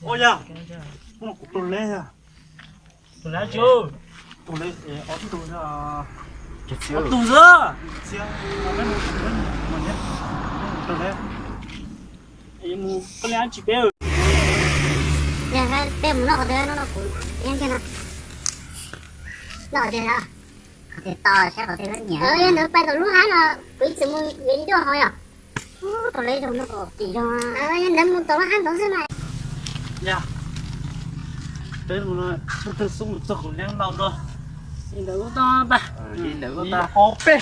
Ua yog, kuv no kuv tus leb yog. Tus leb tsu. Tus leb ob tug, ob tug xwb. Mus koj le tsis peb. Yog peb mus noj qhov twg no kuv yeej kiag no. Noj qhov twg no? Qhov twg to saib qhov twg nyiam. Yog ntawd pais tom lub hab no, kuv ib txwm mus yuav ib duaj hauv yom. Ub, tau lawv zoo no, tim zoo. Yog ntawd mus tom lub hab ntawd xwb mas. Yog, peb mus no, tus twg xub mus txog kuv yeej laus dua. Li ntawd ub tau pab. Li ntawd ub tau. Qhov peb.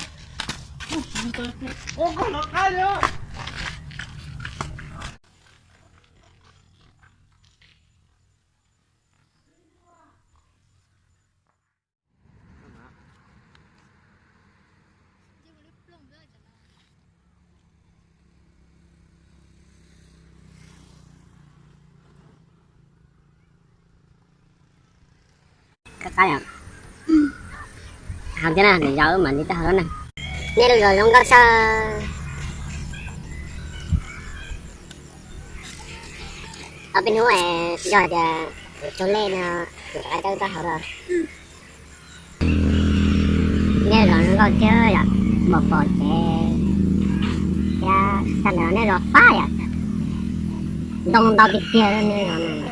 Qab qab yom. Hau thiab na, nws yau wb mam li tau hau na. Nej lub zos zoo nkauj xwb. Ob peb hnub yog tias kuv tau lej no, kuv rov qab coj wb tuaj hau los. Nej zos zoo nkauj thiab yom, npog pom ces thiab tag nrho nej zos fab yom, ntoo ntau tiag tiag nej zos no.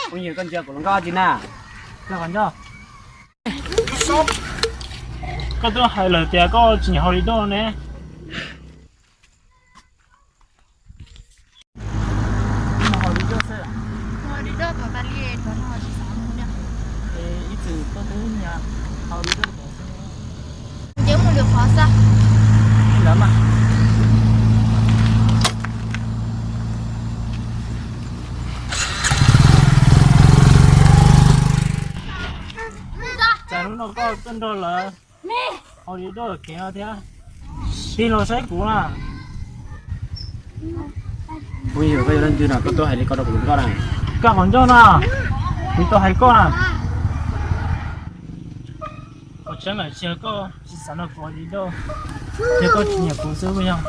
Phooj ywg, koj ntsia kuv hluas nkauj tsis na? Koj qhov ncauj. Koj twb hais lawm tias koj tsis nyiam haus li doj ne. Ib txwm koj twb nyiam haus li doj xwb. Ces mus lwm qhov xwb. Ntawd mas. Tsam hnub no koj tuaj nrog lawv haus li doj kev no thiab. Tig los saib kuv na. Phooj ywg, koj yuav dab tsi no, koj tuaj hais li ko rau kuv hluas nkauj na? Koj qhov ncauj na, kuv tau hais koj na. Kuv tseeb lawm, tsis yog koj tsis xav nrog kuv haus li doj, yog koj tsis nyiam kuv xwb puas yog?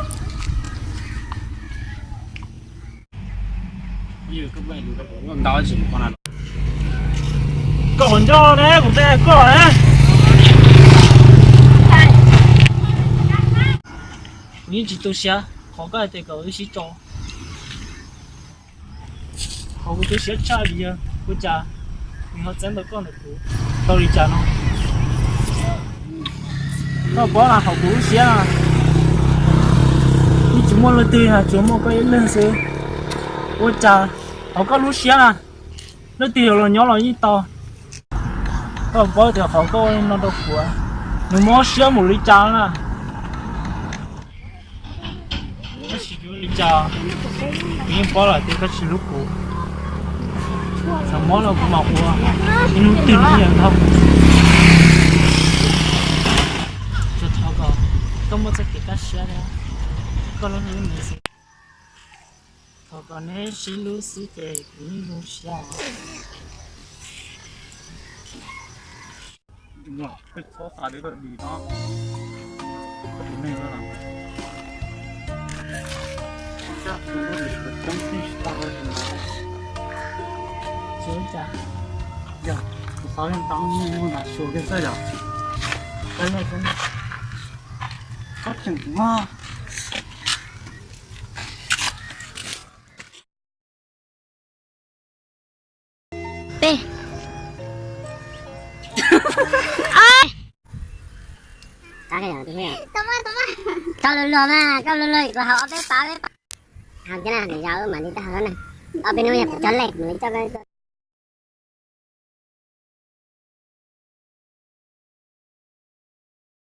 Koj qhov ncauj ne, kuv twb hais koj na. Kuv yeej tsis tu siab qhov koj hais tias kom wb sib tso. Qhov kuv tu siab tshaj li yog ua cas nws ho txeeb tau koj ntawm kuv tau li cas no. Koj paub na, hauv kuv lub siab na, yeej tsis muaj leej twg, tsuas muaj koj ib leeg xwb. Ua cas hauv koj lub siab na, leej twg yuav los nyob los yeej tau. Koj paub tias qhov koj ua li no rau kuv, nws mob siab npaum li cas na. Tab sis tsis ua li cas, kuv yeej paub lawm tias koj tsis hlub kuv. Txawm mob los kuv mam ua ib hnub twg nws yeej dhau. Tsuas thov kom koj muaj txoj kev kaj siab thiab koj hlub nws xwb. Thov kom neb sib hlub xwb ces kuv yeej zoo siab. Yog, kuv xav leej tau mus nram Suav kiag xwb yog. Koj leej, koj tseem mog. Peb. Koj luag luag mas, koj luag luag kuv haus ob peb pab, peb pab. Haus kiag na, nws yau mam li tau haus na. Ob peb hnub yog kuv coj lej, kuv mam li coj koj.